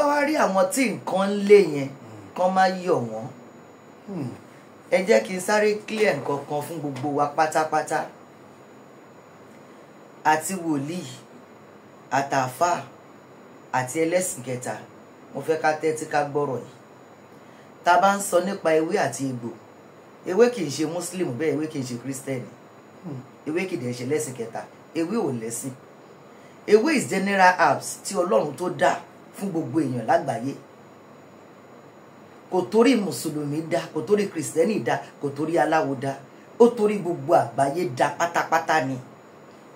wá rí àwọn tí nǹkan ń lé yẹn, kán má yọ̀ wọ́n. Ẹ jẹ́ kí n sáré clear nǹkan kan fún gbogbo wa pátápátá, àti wòlíì, àtàfà, àti ẹlẹ́sìn kẹta. Mo fẹ́ ká tẹ́tí ká gbọ́rọ̀ yìí. Tá a bá ń sọ nípa ewé àti egbò, ewé kì í ṣe muslim, bẹ́ẹ̀ ewé kì í ṣe kírísítẹ́nì, ewé kì í dẹ̀ ṣe lẹ́sìn kẹta. Ewé ò lẹ́sìn. Ewé is general herbs tí Ọlọ́run tó dá fún gbogbo èèyàn lágbàáyé. Kò torí mùsùlùmí dá, kò torí kìrìsìtẹ́nì dá, kò torí aláwo dá, ó torí gbogbo àgbáyé dá pátápátá ni.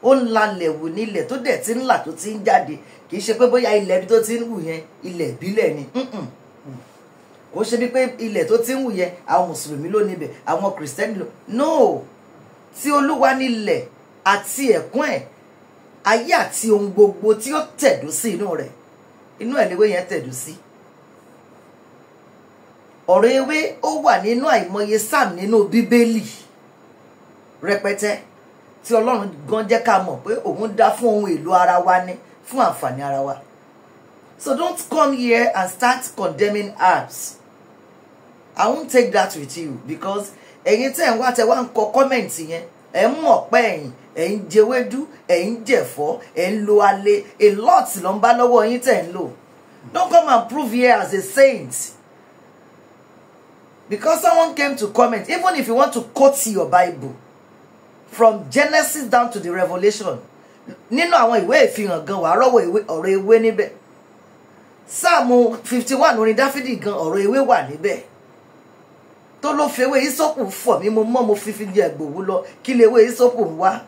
Ó ń lalẹ̀ wù nílẹ̀ tó dẹ̀ ti ń là, tó ti ń jáde. Kì í ṣe pé bóyá ilẹ̀ ibi tó ti ń wù yẹn, ilẹ̀ ìbílẹ̀ ni. Kò ṣe bí pé ilẹ̀ tó ti ń wù yẹn, àwọn mùsùlùmí ló níbẹ̀, àwọn kìrìsìtẹ́nì ló. No, tí Olúwa nílẹ̀ àti ẹ̀kún ẹ̀, ayé àti ohun gbogbo tí ó tẹ̀dó sí inú rẹ̀, inú ẹ̀ léwé yẹn tẹ̀dó sí. Ọ̀rọ̀ ewé, ó wà nínú àìmọye sáàmù nínú Bíbélì rẹpẹtẹ, tí Ọlọ́run gan jẹ́ ká mọ̀ pé òun dá fún ohun èlò ara wa ní, fún àǹfààní ara wa. So don't come here and start condemning herbs. I won't take that with you, because ẹ̀yin tẹ́ ń wá, tẹ́ wá ń kọ comment yẹn, ẹ̀ ń mọ̀ pé ẹ̀yin ẹ̀ ń jẹwédú, ẹ̀ ń jẹ̀fọ́, ẹ̀ ń lo alẹ́, a lot ló ń bá lọ́wọ́ yín tẹ́ ń lò. Don't come and prove here as a saint because someone came to comment. Even if you want to quote your Bible from Genesis down to the Revelation, nínú àwọn ìwé ìfihàn gan, wàá rọ́wọ́ ìwé ọ̀rọ̀ ewé níbẹ̀. Sáàmù 51, orin Dáfídì gan, ọ̀rọ̀ ewé wà níbẹ̀, tó ló fi ewé ìsopù fọ̀ mí, mo mọ́, mo fi jẹ gbòwú lọ. Kí lè ewé ìsopù ń wá?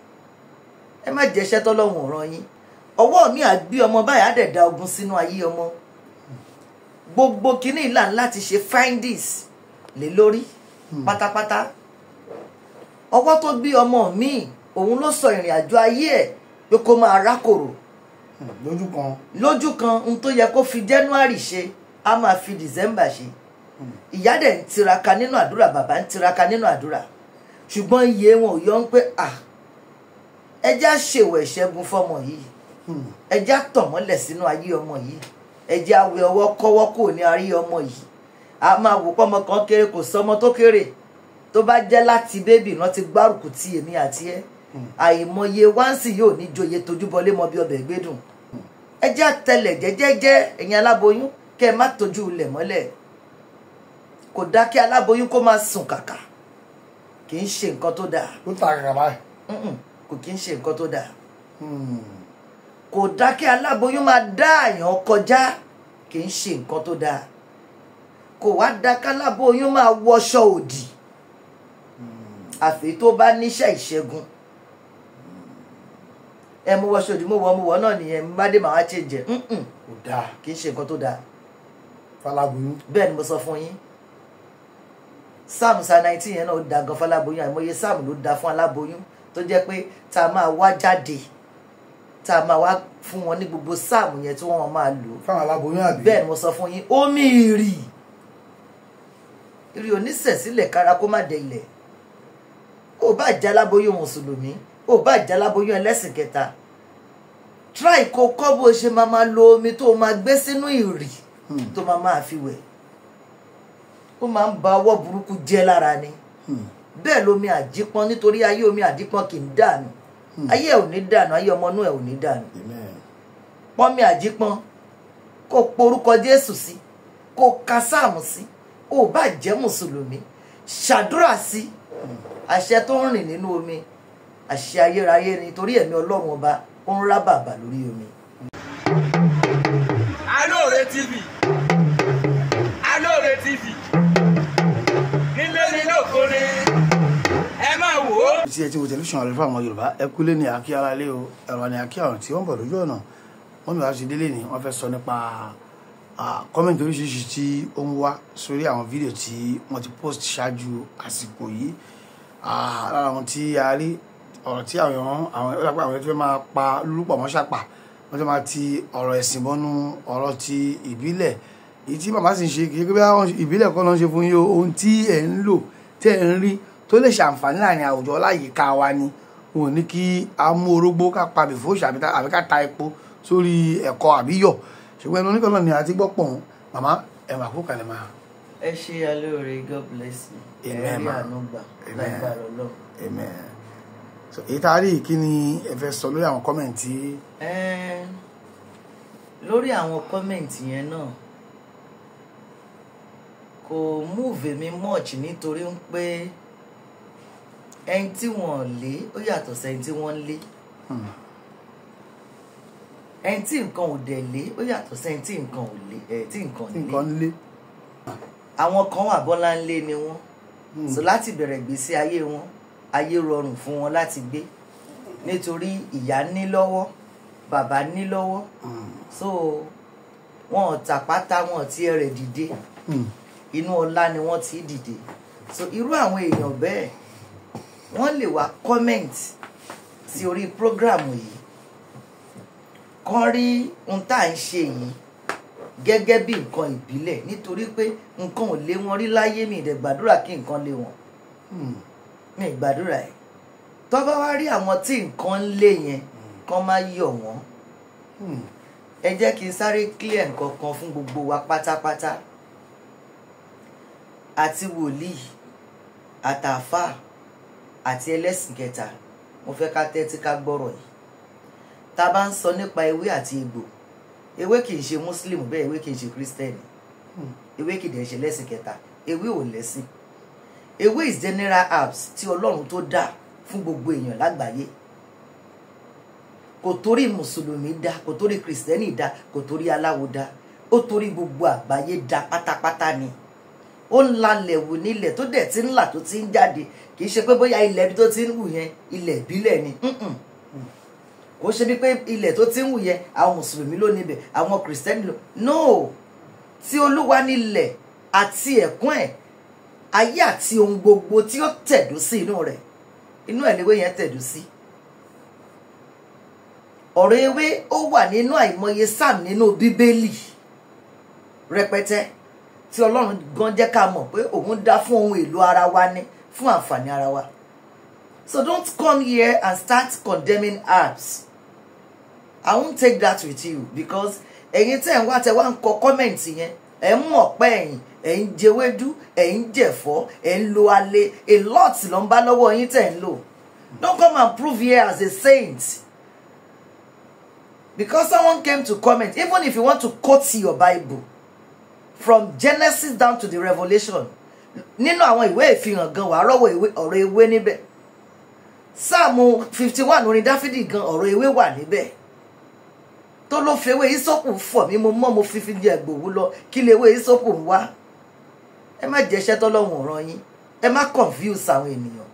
Ẹ má jẹ́ṣẹ́ tọ́lọ́hún ọ̀ràn yín. Ọwọ́ mi àgbí ọmọ báyìí, á dẹ̀ da ogun sínú ayé ọmọ. Gbogbo kínní ìlànà láti ṣe findings lé lórí pátápátá. Ọwọ́ tó gbé ọmọ mi, òun ló sọ ìrìn àjò ayé ẹ̀ pé kó máa rákòrò lójú kan. Lójú kan. Ohun tó yẹ kó fi January ṣe, á máa fi December ṣe. Ìyá dẹ̀ ń tiraka nínú àdúrà, bàbá ń tiraka nínú àdúrà, ṣùgbọ́n iye wọn ò yọ ń pé à ẹ jẹ́ á ṣèwọ̀ ìṣẹ́gun fọmọ yìí, ẹ jẹ́ á tàn mọ́lẹ̀ sínú ayé ọmọ yìí, ẹ jẹ́ á wẹ ọwọ́ kọ́wọ́ kò ní ayé ọmọ yìí. A máa wò pọ́mọ kan kéré, kò sọmọ tó kéré. Tó bá jẹ́ láti baby náà ti gbárùkù ti èmi àti ẹ, àìmọye wáǹsì yóò ní joyè tojúbọlé mọ bí ọbẹ̀ gbẹ́dùn. Ẹ jẹ́ á tẹlẹ̀ jẹ́jẹ́jẹ́. Ẹ̀yin aláboyún, kẹ́ ẹ má tójú ilẹ̀ mọ́lẹ̀. Kò dá kí aláboyún kó máa sùn kàkà, kì í ṣe nǹkan tó dáa. Ló ta kàkà báyìí. Kò kì í ṣe nǹkan tó dáa. Kò dá kí aláboyún máa dá àyàn kọjá, kì í ṣe nǹkan tó dáa. Kò wá dá káláboyún máa wọṣọ òdì, àfi tó bá níṣẹ́ ìṣẹ́gun. Ẹ mú wọṣọ òdì, mo wọ náà nìyẹn, má dé màá wá change ẹ. Kò dáa. Kì í ṣe nǹkan tó dáa. Falaboyún. Bẹ́ẹ̀ ni mo sọ fún yín. Psalm sa 19 yẹn náà, ó da gan fáláboyún. Àìmọye psalm ló da fún aláboyún, tó jẹ́ pé tá a máa wá jáde, tá a máa wá fún wọn ní gbogbo psalm yẹn tí wọ́n máa lò. Fáwọn aláboyún, àbí? Bẹ́ẹ̀ ni mo sọ fún yín. Omi ìrì, ìrì onísẹ̀sílẹ̀ kára kó má dé ilẹ̀. Ó bá jẹ́ aláboyún mùsùlùmí, ó bá jẹ́ aláboyún ẹlẹ́sìn kẹta, try kó kọ́ bó ṣe máa máa lo omi tó máa gbé sínú ìrì, tó máa máa fi wẹ̀. Ó máa ń ba ọwọ́ burúkú jẹ́ lára ni. Bẹ́ẹ̀ lomi àjípọ́n, nítorí ayé omi àjípọ́n kì í dànù. Ayé ẹ̀ ò ní dànù, ayé ọmọ inú ẹ̀ ò ní dànù. Amen. Pọ́nmi àjípọ́n, kó porúkọ Jésù sí, kó ka sáàmù sí. Ó bá jẹ́ mùsùlùmí, ṣàdúrà sí. Àṣẹ tó ń rìn nínú omi, àṣẹ ayérayé ni, torí ẹ̀mí Ọlọ́run Ọba ó ń rá bàbà lórí omi. Alóore TV, Alóore TV, nílé ní lókore, ẹ máa wò ó. Tí ẹ ti wo tẹlifíṣàn àlùfáà àwọn Yorùbá, ẹ kúlé ní àkí ara lé o, ẹ̀rọ ní àkí àwọn tí wọ́n bọ̀ lójú ọ̀nà. Wọ́n mi wá sí délé ni wọ́n fẹ́ sọ nípa comment oríṣiríṣi tí ó ń wá sórí àwọn fídíò tí wọ́n ti post ṣáájú àsìkò yìí. Lára àwọn tí a rí, ọ̀rọ̀ tí àwọn èèyàn, àwọn ó dàpọ̀ àwọn tó fẹ́ máa pa lúpọ̀ mọ́ ṣàpà, wọ́n fẹ́ máa ti ọ̀rọ̀ ẹ̀sìn bọ́nú ọ̀rọ̀ ti ìbílẹ̀, èyí tí màmá sì ń ṣe. Kì í ṣe pé bí àwọn ìbílẹ̀ kọ́ ló ń ṣe fún yín o. Ohun tí ẹ̀ ń lò, tẹ́ ẹ̀ ń rí tó lè ṣàǹfààní láàrin àwùjọ láyìíká wa ni. Wọn ò ní kí a mú orógbó ká pa bìfóṣì, àbí ká ta epo sórí ẹ̀kọ́ àbíyọ̀. Ṣùgbọ́n ẹnu oníkan náà ni àti gbọ́ pọ̀ màmá ẹ̀ mà kú kalẹ̀ máa. Ẹ ṣe alóore, God bless you. Amen, Ẹ rí ma. àánú gbà Amen. lágbára Ọlọ́run. Amen. So èyí tá a rí, kí ni ẹ fẹ́ sọ lórí àwọn comment? Lórí àwọn comment yẹn náà, kò move mi much, nítorí ń pé ẹni tí wọ́n lé ó yàtọ̀ sẹ́ni tí wọ́n ń lé, ẹni tí nǹkan ò dẹ̀ lé ó yàtọ̀ sẹ́ni tí nǹkan ò lé ẹ̀ tí nǹkan tí lé. Nǹkan ń lé. Àwọn kan wà, bọ́lá ń lé ni wọ́n. So láti bẹ̀rẹ̀ ìgbésí ayé wọn, ayé rọrùn fún wọn láti gbé, nítorí ìyá ní lọ́wọ́, bàbá ní lọ́wọ́, so wọn ò tàpátá, wọn ò tí rẹ̀ dìde, inú ọlá ni wọ́n ti dìde. So irú àwọn èèyàn bẹ́ẹ̀, wọ́n lè wá comment sí orí program yìí, kán rí ohun tá à ń ṣe yìí gẹ́gẹ́ bí nǹkan ìbílẹ̀, nítorí pé nǹkan ò lé wọn rí láyé. Mi ìdẹ̀ gbàdúrà kí nǹkan lé wọn, mi gbàdúrà ẹ̀. Tó bá wá rí àwọn tí nǹkan ń lé yẹn, kán má yọ̀ wọ́n. Ẹ jẹ́ kí n sáré clear nǹkan kan fún gbogbo wa pátápátá, àti wòlíì, àtàfà, àti ẹlẹ́sìn kẹta. Mo fẹ́ ká tẹ́tí ká gbọ́rọ̀ yìí. Tá a bá ń sọ nípa ewé àti egbò, ewé kì í ṣe Muslim, bẹ́ẹ̀ ewé kì í ṣe Christian, ewé kì í dẹ̀ ṣe lẹ́sìn kẹta. Ewé ò lẹ́sìn. Ewé is general herbs tí Ọlọ́run tó dá fún gbogbo èèyàn lágbàáyé. Kò torí Mùsùlùmí dá, kò torí Kìrìsìtẹ́nì dá, kò torí aláwo dá, ó torí gbogbo àgbáyé dá pátápátá ni. Ó ń lalẹ̀ wù nílẹ̀ tó dẹ̀ ti ń là, tó ti ń jáde. Kì í ṣe pé bóyá ilẹ̀ ibi tó ti ń wù yẹn, ilẹ̀ ìbílẹ̀ ni. Kò ṣe bí pé ilẹ̀ tó ti ń wù yẹn, àwọn Mùsùlùmí ló níbẹ̀, àwọn Kìrìsìtẹ́nì ló no. Tí Olúwa nílẹ̀ àti ẹ̀kún ẹ̀, ayé àti ohun gbogbo tí ó tẹ̀dó sí inú rẹ̀. Inú ẹ̀ léwé yẹn tẹ̀dó sí. Ọ̀rọ̀ ewé, ó wà nínú àìmọye psalm nínú Bíbélì rẹpẹtẹ, tí Ọlọ́run gan jẹ́ ká mọ̀ pé òun dá fún ohun èlò ara wa ní, fún àǹfààní ara wa. So don't come here and start condemning herbs. I won't take that with you, because ẹ̀yin tẹ́ ń wá, tẹ́ wá ń kọ comment yẹn, ẹ̀ ń mọ̀ pé ẹ̀yin ẹ̀ ń jẹwédú, ẹ̀ ń jẹ̀fọ́, ẹ̀ ń lo alẹ́, a lot ló ń bá lọ́wọ́ yín tẹ̀ ń lò. Don't come and prove here as a saint because someone came to comment. Even if you want to quote your Bible from Genesis down to the Revelation, nínú àwọn ìwé ìfihàn gan, wàá rọ́wọ́ ìwé ọ̀rọ̀ ewé níbẹ̀. Sáàmù 51, orin Dáfídì gan, ọ̀rọ̀ ewé wà níbẹ̀, tó ló fi ewé ìsopù fọ̀ mí, mo mọ́, mo fi di ẹ̀gbòwú lọ. Kí lè ewé ìsopù ń wá? Ẹ má jẹ́ṣẹ́ tọ́lọ́hún ràn yín. Ẹ má confuse àwọn ènìyàn.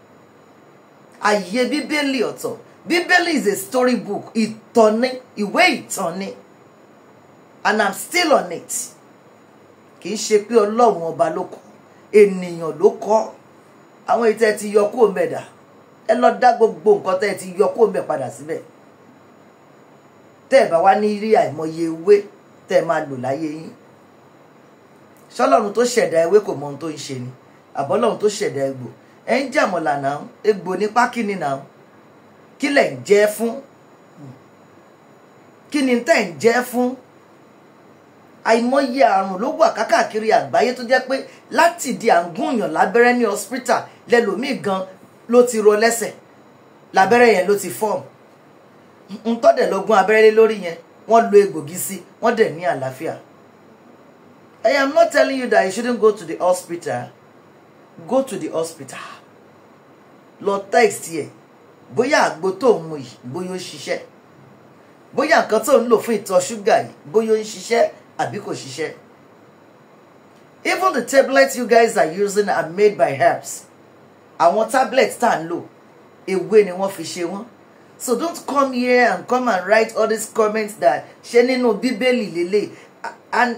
Àyè Bíbélì ọ̀tọ̀. Bíbélì is a story book. Ìtàn ni, ìwé ìtàn ni, and I'm still on it. Kì í ṣe pé Ọlọ́run Ọba ló kọ, ènìyàn ló kọ. Àwọn èyí tẹ́ ti yọ kó mẹ́dà, ẹ lọ dá gbogbo nǹkan tẹ́ ti yọ kó mẹ́ padà síbẹ̀. Tẹ́ ẹ bá wá ní rí àìmọye ewé tẹ́ ẹ máa lò láyé yín, ṣọlọ́run tó ṣẹ̀dá ewé kò mọ ohun tó ń ṣe ni, àbọ́lọ́run tó ṣẹ̀dá egbò? Ẹ ń jàmọ̀là náà, egbò ní pákí ni náà. Kí lẹ̀ ń jẹ́ fún? Kí ni tẹ́ ń jẹ́ fún? Àìmọye àrùn ló wà kákàkiri àgbáyé tó jẹ́ pé láti di àǹgúnyàn lábẹ́rẹ́ ní hospital, lẹ́lòmíì gan ló ti rọ lẹ́sẹ̀, lábẹ́rẹ́ yẹn ló ti form ntọ́dẹ̀ lọ́gún abẹ́rẹ́ lé lórí yẹn. Wọ́n lo egbògi sí, wọ́n dẹ̀ ní àlàáfíà. I am not telling you that you shouldn't go to the hospital. Go to the hospital, lọ test yẹ bóyá àgbo tó ń mu yìí, bóyá ó ṣiṣẹ́, bóyá nǹkan tó ń lò fún ìtọ̀ ṣúgà yìí, bóyá ó ń ṣiṣẹ́ àbí kò ṣiṣẹ́. Even the tablets you guys are using are made by herbs. Àwọn tablets tá à ń lò, ewé ni wọ́n fi ṣe wọ́n. So don't come here and come and write all these comments that ṣé nínú Bíbélì lélẹ̀. And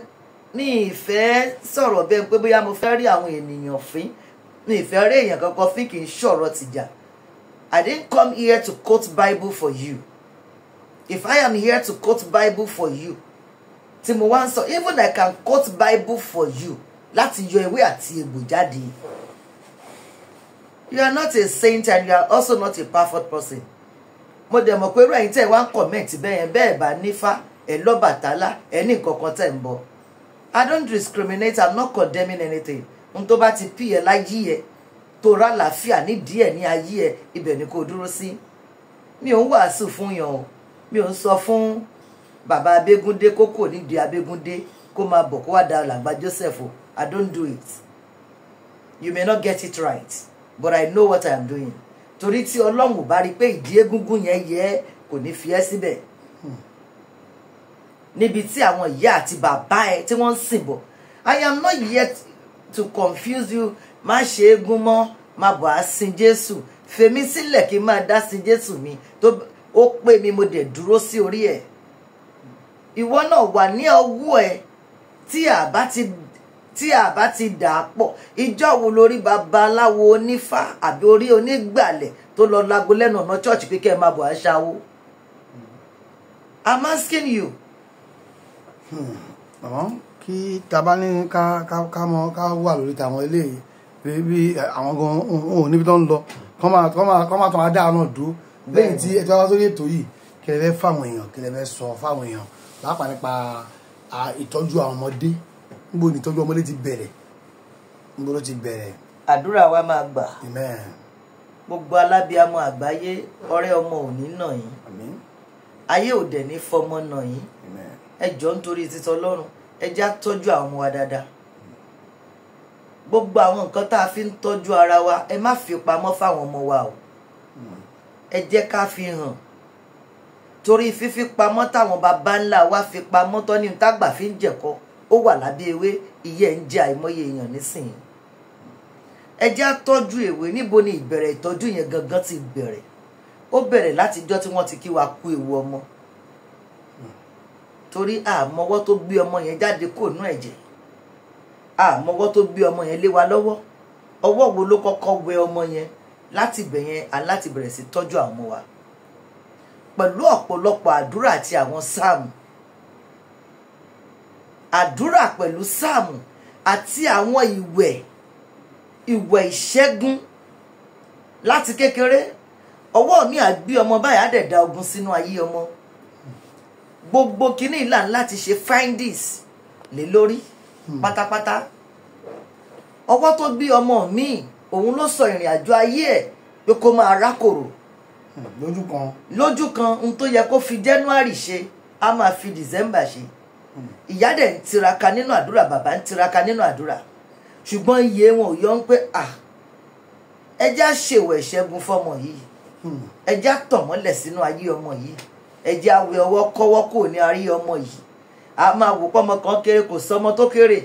mi ìfẹ́ sọ̀rọ̀ bẹ́ẹ̀ pé bóyá mo fẹ́ rí àwọn ènìyàn fín. Mi ìfẹ́ rí èèyàn kankan fín, kì í ṣọ̀rọ̀ tìjà. I didn't come here to quote Bible for you. If I am here to quote Bible for you, tí mo wá ń sọ, even I can quote Bible for you láti yọ ewé àti egbò jáde. You are not a saint and you are also not a perfect person. Mo dẹ̀ mọ̀ pé irú ẹ̀yin tẹ́ ẹ wá ń comment bẹ́ẹ̀ yẹn, bẹ́ẹ̀ bá nífá, Ẹ lọ́bàtálá, ẹ ní nǹkan kan tẹ̀ ń bọ̀. I don't discriminate, I'm not condemning anything. N tó bá ti pí ẹ láyé ẹ, tó rà láfíà nídìí ẹ ní ayé ẹ, ibẹ̀ ni kò dúró sí. Mi ò ń wàásù fún yàn o, mi ò ń sọ fún bàbá Abégúndé kó kò nídìí Abégúndé kó máa bọ̀ kó wá da làgbà Joseph o. I don't do it. You may not get it right, but I know what I am doing. Torí tí Ọlọ́run ò bá rí pé ìdí egúngún yẹn yẹ ẹ́, kò ní fi ẹ́ síbẹ̀. Níbi tí àwọn ìyá àti bàbá ẹ tí wọ́n ń sìn bọ̀. I am not yet to confuse you. Má ṣe eégún mọ́, má bọ̀ á sin Jésù. Fèmí sílẹ̀ kí n máa dá sin Jésù mi. Tó ó pé mi, mo dẹ̀ dúró sí orí ẹ̀. Ìwọ náà wà ní ọwọ́ ẹ tí a bá ti dà á pọ̀. Ìjọ wo lórí babaláwo onífá àbí orí onígbàlẹ̀ tó lọ lago lẹ́nu ọ̀nà church pé kẹ́ ẹ máa bọ̀ á ṣáwó? I'm asking you. Màmá, kí ta bá ní ká mọ ká wà lórí tàwọn eléyìí bí àwọn gan òun níbi tó ń lọ, kọ́ máa tán adá náà dúró lẹ́yìn tí ẹ ti wá sórí ètò yìí. Kí lẹ fẹ́ fáwọn èèyàn, kí lẹ fẹ́ sọ fáwọn èèyàn pàápàá nípa ìtọ́jú àwọn ọmọdé? Níbo ni ìtọ́jú ọmọdé ti bẹ̀rẹ̀? Níbo ló ti bẹ̀rẹ̀? Àdúrà wa máa gbà. Amen. Gbogbo alábíamọ àgbáyé, ọ̀rẹ́ ọmọ ò ní nà yín. Àmín. Ayé ò dẹ̀ ní fọmọ nà yín. Amen. Ẹ jọ̀ọ́, nítorí títọ́ Ọlọ́run, ẹ jẹ́ á tọ́jú àwọn ọmọ wa dáadáa. Gbogbo àwọn nǹkan tá a fi ń tọ́jú ara wa, ẹ má fi pamọ́ fáwọn ọmọ wa o. Ẹ jẹ́ ká fi hàn. Torí fífi pamọ́ táwọn baba ńlá wa fi pamọ́ tọ́ ní tágbà fi ń jẹ̀kọ́, ó wà lábẹ́ ewé, ìyẹ́ ń jẹ àìmọye èèyàn nísìnyí. Ẹ jẹ́ á tọ́jú èwe. Níbo ni ìbẹ̀rẹ̀ ìtọ́jú yẹn gangan ti bẹ̀rẹ̀? Ó bẹ̀rẹ̀ látijọ́ tí wọ́n ti kí wa kú ewu ọmọ. Torí àmọ́wọ́ tó gbé ọmọ yẹn jáde kò nú ẹ̀jẹ̀, àmọ́wọ́ tó gbé ọmọ yẹn lé wa lọ́wọ́, ọwọ́ wo ló kọ́kọ́ wẹ ọmọ yẹn? Láti bẹ̀ yẹn, a láti bẹ̀rẹ̀ sí tọ́jú àwọn ọmọ wa pẹ̀lú ọ̀pọ̀lọpọ̀ àdúrà àti àwọn sáàmù. Àdúrà pẹ̀lú sáàmù àti àwọn ìwẹ̀ ìṣẹ́gun láti kékeré. Ọwọ́ mi àgbé ọmọ báyìí á dẹ̀ da ogun sínú ayé ọmọ. Gbogbo kinní ìlànà láti ṣe findings lé lórí pátápátá. Ọwọ́ tó gbé ọmọ mi, òun ló sọ ìrìn àjò ayé ẹ̀ pé kó máa rákòrò lójú kan. Lójú kan. Ohun tó yẹ kó fi January ṣe, á máa fi December ṣe. Ìyá dẹ̀ ń tiraka nínú àdúrà, bàbá ń tiraka nínú àdúrà, ṣùgbọ́n iye wọn ò yọ ń pé à ẹ jẹ́ á ṣèwẹ̀ ìṣẹ́gun fọmọ yìí, ẹ jẹ́ á tàn mọ́lẹ̀ sínú ayé ọmọ yìí, ẹ jẹ́ á wẹ ọwọ́ kọ́wọ́ kò ní ayé ọmọ yìí. A máa wò pọ́mọ kan kéré, kò sọmọ tó kéré.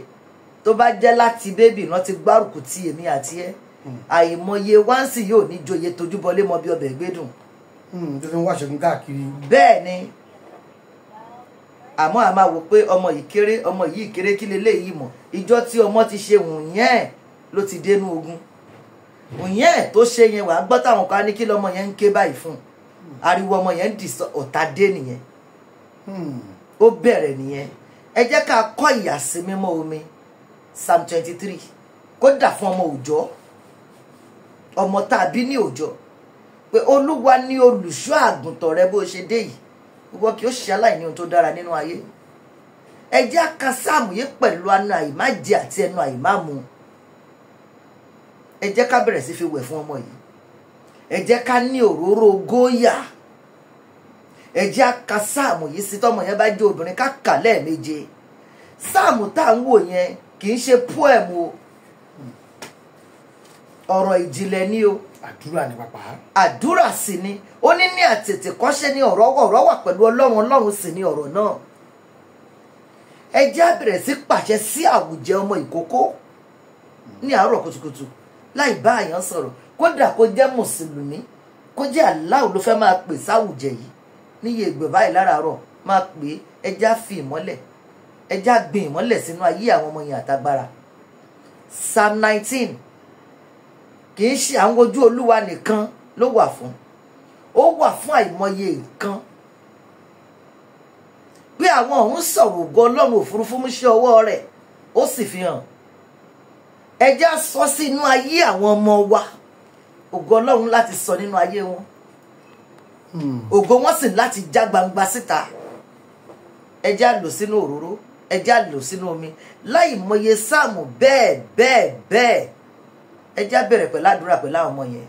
Tó bá jẹ́ láti bébì náà ti gbárùkù ti èmi àti ẹ, àìmọye wáǹsì yóò ní joyè tojúbọlé mọ bí ọbẹ̀ gbẹ́dùn. Tó fi ń wá ṣẹ́gun káàkiri. Bẹ́ẹ̀ ni, àmọ́ a máa wò pé ọmọ yìí kéré, ọmọ yìí kéré, kí leléyìí mọ̀? Ìjọ tí ọmọ ti ṣe wùnyẹ́n ló ti dénú ogun. Wùnyẹ́n tó ṣe yẹn, wàá gbọ́ táwọn kan á ní kí lọ́mọ yẹn ń ké báyìí fún un. Ariwo ọmọ yẹn ń dì ọ̀tá dé nìyẹn. Ó bẹ̀rẹ̀ nìyẹn. Ẹ jẹ́ ká kọ́ ìyàsí mímọ́ omi Psalm 23 kódà fún ọmọ òòjọ́, ọmọ tá a bí ní òòjọ́, pé Olúwa ní olùṣọ́ àgùntàn rẹ bó ṣe dé yìí, ìwọ kì ó ṣe aláìní ohun tó dára nínú ayé. Ẹ jẹ́ á ka sáàmù yìí pẹ̀lú ẹnu àìmájẹ àti ẹnu àìmámu. Ẹ jẹ́ ká bẹ̀rẹ̀ sí fi wẹ̀ fún ọmọ yìí. Ẹ jẹ́ ká ní òróró góyà. Ẹ jẹ́ á ka sáàmù yìí sí tọmọ yẹn bá jẹ́ obìnrin, ká kà lẹ́ẹ̀méje. Sáàmù tá à ń wò yẹn kì í ṣe poem o, ọ̀rọ̀ ìjìnlẹ̀ ni o. Àdúrà ni pàpà. Àdúrà sì ni. Ó ní ní àtètèkọ́ṣe ni ọ̀rọ̀ wà pẹ̀lú Ọlọ́run, Ọlọ́run sì ni ọ̀rọ̀ náà. Ẹ jẹ́ á bẹ̀rẹ̀ sí pàṣẹ sí àwùjẹ ọmọ ìkókó ní àárọ̀ kùtùkùtù láì bá àyàn sọ̀rọ̀. Kódà kó jẹ́ mùsùlùmí, kó jẹ́ aláwo ló fẹ́ máa pè sáwùjẹ yìí níye ìgbè báyìí láràárọ̀ máa pè é. Ẹ jẹ́ á fi ìmọ́lẹ̀, ẹ jẹ́ á gbin ìmọ́lẹ̀ sínú ayé àwọn ọmọ yẹn àtagbára. Psalm 19 kì í ṣe àwọn ojú Olúwa nìkan ló wà fún, ó wà fún àìmọye nǹkan. Pé àwọn ọ̀hún sọ̀rọ̀ ògo Ọlọ́run, òfurufú mú sí ọwọ́ rẹ̀, ó sì fi hàn. Ẹ jẹ́ á sọ sínú ayé àwọn ọmọ wa ògo Ọlọ́run láti sọ nínú ayé wọn, ògo wọn sì láti já gbangba síta. Ẹ jẹ́ á lò sínú òróró, ẹ jẹ́ á lò sínú omi, láì mọye sáàmù bẹ́ẹ̀ bẹ́ẹ̀ bẹ́ẹ̀. Ẹ jẹ́ á bẹ̀rẹ̀ pẹ̀lú àdúrà pẹ̀lú àwọn ọmọ yẹn.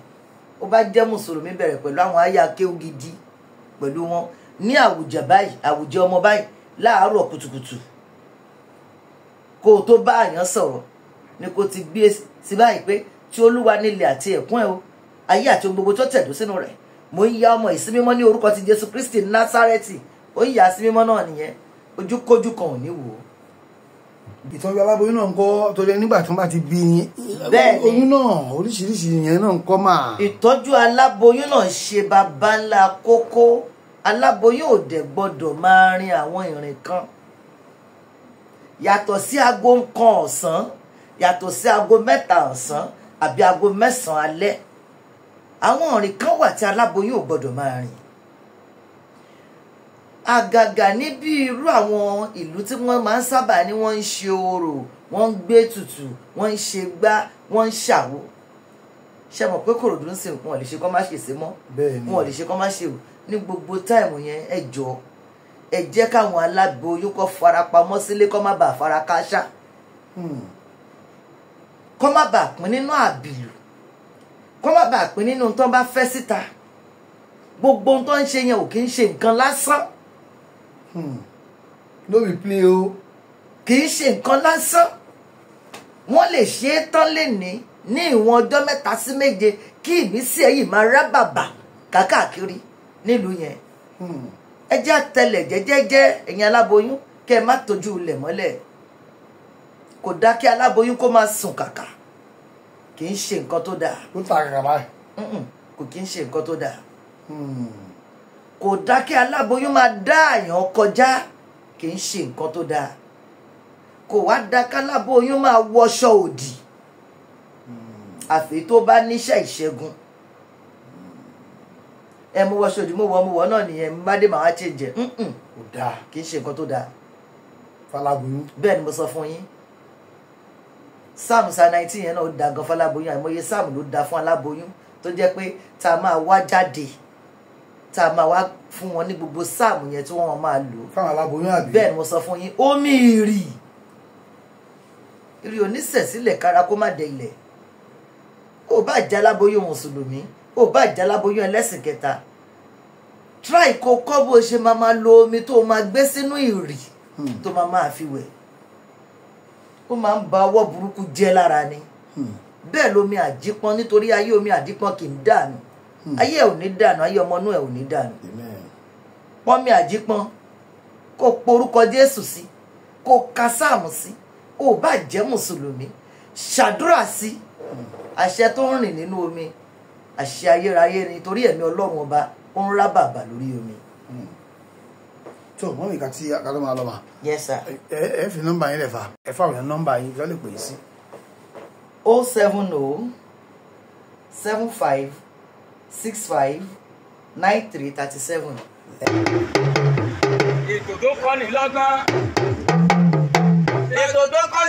Ó bá jẹ́ mùsùlùmí, bẹ̀rẹ̀ pẹ̀lú àwọn àyà kéwú gidi pẹ̀lú wọn ní àwùjọ báyìí, àwùjọ ọmọ báyìí, láàárọ̀ kùtùkùtù kó o tó bá àyàn sọ̀rọ̀ ni kó ti gbé sí báyìí pé tí Olúwa nílẹ̀ àti ẹ̀kún ẹ̀ o, ayé àti ohun gbogbo tó tẹ̀dó sínú rẹ̀. Mo ń ya ọmọ ìsímímọ́ ní orúkọ ti Jésù Kristi Násárẹ́tì. Ó ń yà sí mímọ́ náà nìyẹn, ojúkójú kan ò ní wò ó. Ìtọ́jú aláboyún náà ń kọ́, torí nígbà tí wọ́n bá ti bí Bẹ́ẹ̀ni. oyún náà oríṣiríṣi yẹn náà ń kọ́ máa. Ìtọ́jú aláboyún náà ṣe baba ńlá kókó. Aláboyún ò dẹ̀ gbọ́dọ̀ máa rin àwọn ìrìn kan yàtọ̀ sí aago 1 ọ̀sán, yàtọ̀ sí aago 3 ọ̀sán àbí aago 9 alẹ́. Àwọn ìrìn kan wà tí aláboyún ò gbọ́dọ̀ máa rìn, àgàgà níbi irú àwọn ìlú tí wọ́n máa ń sábà ní wọ́n ń ṣe orò, wọ́n ń gbé tutù, wọ́n ń ṣe gbá, wọ́n ń ṣàwo. Ṣe mọ̀ pé Kòròdú ń sìn, wọn ò lè ṣe kọ́ má ṣe sí mọ́, Bẹ́ẹ̀ni. wọn ò lè ṣe kọ́ má ṣe o. Ní gbogbo táìmù yẹn, ẹ jọ, ẹ jẹ́ káwọn aláboyún kó farapamọ́ sílé, kó má bàa fara kááṣá, kó má bàa pín nínú àbìlù, kó má bàa pín nínú tó ń bá fẹ́ síta. Gbogbo ohun tó ń ṣe yẹn ò kí ń ṣe nǹkan lásán. No be play o. Kì í ṣe nǹkan lásán. Wọ́n lè ṣe é tán lénìí, ní ìwọ̀n ọjọ́ 3 sí 7, kí ìmísí ẹ̀ yìí máa rá bàbà kákàkiri nílùú yẹn. Ẹ jẹ́ àtẹlẹ̀ jẹ́jẹ́jẹ́, ẹ̀yin aláboyún, kẹ́ ẹ má tójú ilẹ̀ mọ́lẹ̀. Kò dá kí aláboyún kó máa sùn kàkà, kì í ṣe nǹkan tó dáa. Ó ta kàkà báyìí. Kò kì í ṣe nǹkan tó dáa. Kò dá kí aláboyún máa dá àyàn kọjá, kì í ṣe nǹkan tó dáa. Kò wá dá káláboyún máa wọṣọ òdì, àfi tó bá níṣẹ́ ìṣẹ́gun. Ẹ mú wọṣọ òdì, mo wọ náà nìyẹn, má dé màá ṣe jẹ. Kò dáa. Kì í ṣe nǹkan tó dáa. Falaboyún. Bẹ́ẹ̀ ni mo sọ fún yín. Sáàmù sa 19 yẹn náà ó da gan fáláboyún. Àìmọye sáàmù ló da fún aláboyún tó jẹ́ pé tá a máa wá jáde, tá a máa wá fún wọn ní gbogbo sáàmù yẹn tí wọ́n máa lò. Fáwọn aláboyún àbí. Bẹ́ẹ̀ ni mo sọ fún yín. Omi ìrì ìrì oníṣẹ̀sílẹ̀ kára kó má dé ilẹ̀. Ó bá jẹ́ aláboyún mùsùlùmí, ó bá jẹ́ aláboyún ẹlẹ́sìn kẹta, try kó kọ́ bó ṣe máa máa lo omi tó máa gbé sínú ìrì tó máa máa fi wẹ̀. Ó máa ń ba ọwọ́ burúkú jẹ́ lára ni. Bẹ́ẹ̀ lomi àjípọ́n, nítorí ayé omi àjípọ́n kì í dànù. Ayé ẹ̀ ò ní dànù, ayé ọmọ inú ẹ̀ ò ní dànù. Pọ́nmi àjípọ́n, kó porúkọ Jésù sí, kó ka sáàmù sí, ó bá jẹ́ mùsùlùmí, ṣàdúrà sí. Àṣẹ tó ń rìn nínú omi, àṣẹ ayérayé ni, torí ẹ̀mí Ọlọ́run ọba ó ń rá bàbà lórí omi. Tó mọ́ mi ká tí a tó máa lọ mà. Yes sir. Ẹ fi nọ́mbà yín lẹ̀ fà, ẹ fáwọn èèyàn nọ́mbà yín kí wọ́n lè pè é sí. 070 75 65 93 37. Ètò tó kọ́ni lọ́gbọ́n. Ètò tó kọ́ni.